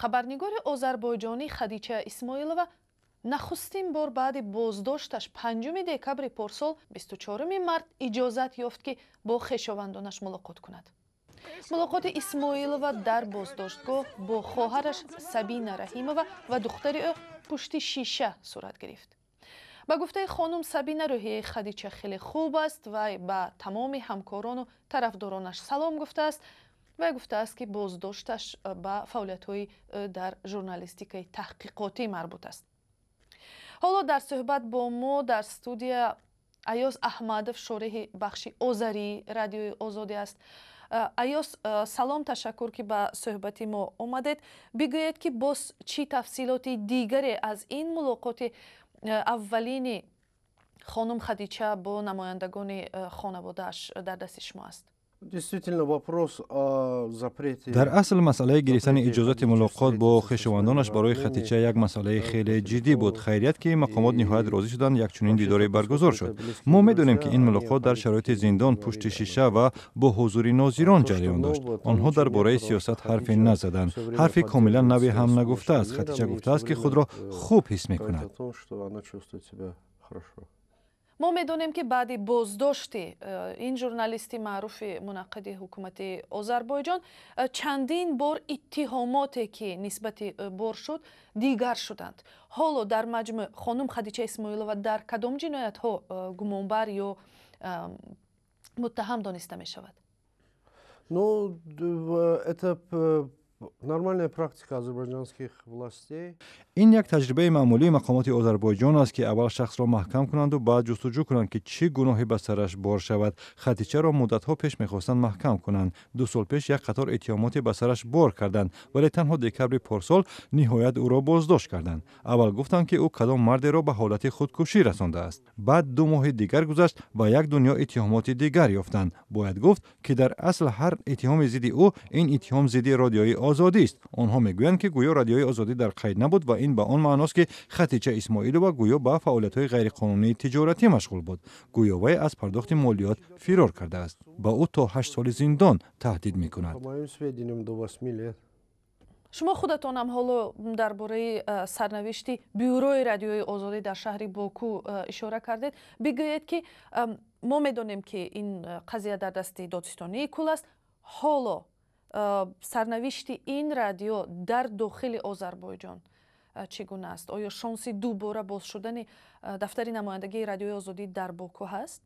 Хабарнигори озарбойҷонӣ Хадича Исмоилова нахустин бор баъди боздошташ 5 декабри порсол 24 март иҷозат ёфт, ки бо хешовандонаш мулоқот кунад. Мулоқоти Исмоилова дар боздоштгоҳ бо хоҳараш Сабина Раҳимова ва духтари ӯ пушти шиша сурат гирифт. Ба гуфтаи хонум Сабина, рӯҳияи Хадича хеле хуб аст. Вай ба тамоми ҳамкорону тарафдоронаш салом гуфтааст. Вай гуфтааст, ки боздошташ ба фаъолиятҳои дар журналистикаи таҳқиқотӣ марбут аст. Ҳоло дар суҳбат бо мо дар студия Аёз Аҳмадов, шореҳи бахши озарии Радиои Озодӣ аст. Аёз, салом, ташаккур, ки ба суҳбати мо омадед. Бигӯед, ки боз чӣ тафсилоти дигаре аз ин мулоқоти аввалини хонум Хадича бо намояндагони хонаводааш дар дасти шумо аст? Действительно, вопрос о запрете. Дар асл масъалаи гирифтани иҷозати мулоқот бо хешовандонаш барои Хатича як масъалаи хеле ҷиддӣ буд. Хайрият, ки мақомот ниҳоят розӣ шуданд, як чунин дидоре баргузор шуд. Мо медонем, ки ин мулоқот дар шароити зиндон, пушти шиша ва бо ҳузури нозирон ҷараён дошт. Онҳо дар бораи сиёсат ҳарфе назаданд, ҳарфи комилан наве ҳам нагуфтааст. Хатича гуфтааст, ки худро хуб ҳис мекунад. Мо медонем, ки баъди боздошти ин журналисти маъруфи мунаққиди ҳукумати Озарбойҷон чандин бор иттиҳомоте, ки нисбати бор шуд, дигар шуданд. Ҳоло дар маҷмӯъ хонум Хадича Исмоилова дар кадом ҷиноятҳо гумонбар ё муттаҳам дониста мешавад? Ну, это нормальная практика азербайджанских властей. Ин як таҷрибаи маъмулии мақомоти Озарбойҷон аст, ки аввал шахсро маҳкам кунанду баъд ҷустуҷӯ кунанд, ки чӣ гуноҳе ба сараш бор шавад. Хатичаро муддатҳо пеш мехостанд маҳкам кунанд. 2 сол пеш як қатор иттиҳомоте ба сараш бор карданд, вале танҳо декабри порсол ниҳоят ӯро боздошт карданд. Аввал гуфтанд, ки ӯ кадом мардеро ба ҳолати худкушӣ расондааст. Баъд 2 моҳи дигар гузашт ва як дунё иттиҳомоти дигар ёфтанд. Бояд гуфт, ки дар асл ҳар иттиҳоми зидди ӯ ин иттиҳом зидди Радиои Озодист. Онҳо мегӯянд, ки гӯё Радиои Озодӣ дар қайд набуд ва ин ба он маъност, ки Хатича Исмоилова гӯё ба фаъолиятҳои ғайриқонунии тиҷоратӣ машғул буд, гӯё вай аз пардохти молиёт фирор кардааст. Ба ӯ то 8 соли зиндон таҳдид мекунад. Шумо худатонам ҳоло дар бораи сарнавишти бюрои Радиои Озодӣ дар шаҳри Боку ишора кардед. Бигӯед, ки мо медонем, ки ин қазия дар дасти додситонии кул аст. Ҳоло сарнавишти ин радио дар дохили Озарбойҷон чӣ гуна аст? Оё шонси дубора боз шудани дафтари намояндагии Радиои Озодӣ дар Боку ҳаст?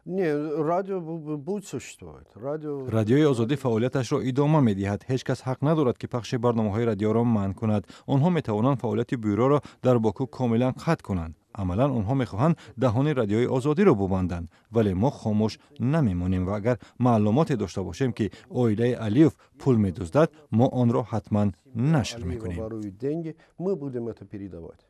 Не, радио будет существовать. Радио. Радиои Озодӣ фаъолияташро идома медиҳад. Ҳеҷ кас ҳақ надорад, ки пахши барномаҳои радиоро манъ кунад. Онҳо метавонанд фаъолияти бюроро дар Боку комилан қатъ кунанд. Амалан онҳо мехоҳанд даҳони Радиои Озодиро бубанданд, вале мо хомӯш намемонем ва агар маълумоте дошта бошем, ки оилаи Алиев пул медуздад, мо онро ҳатман нашр мекунем. Мы будем это передавать.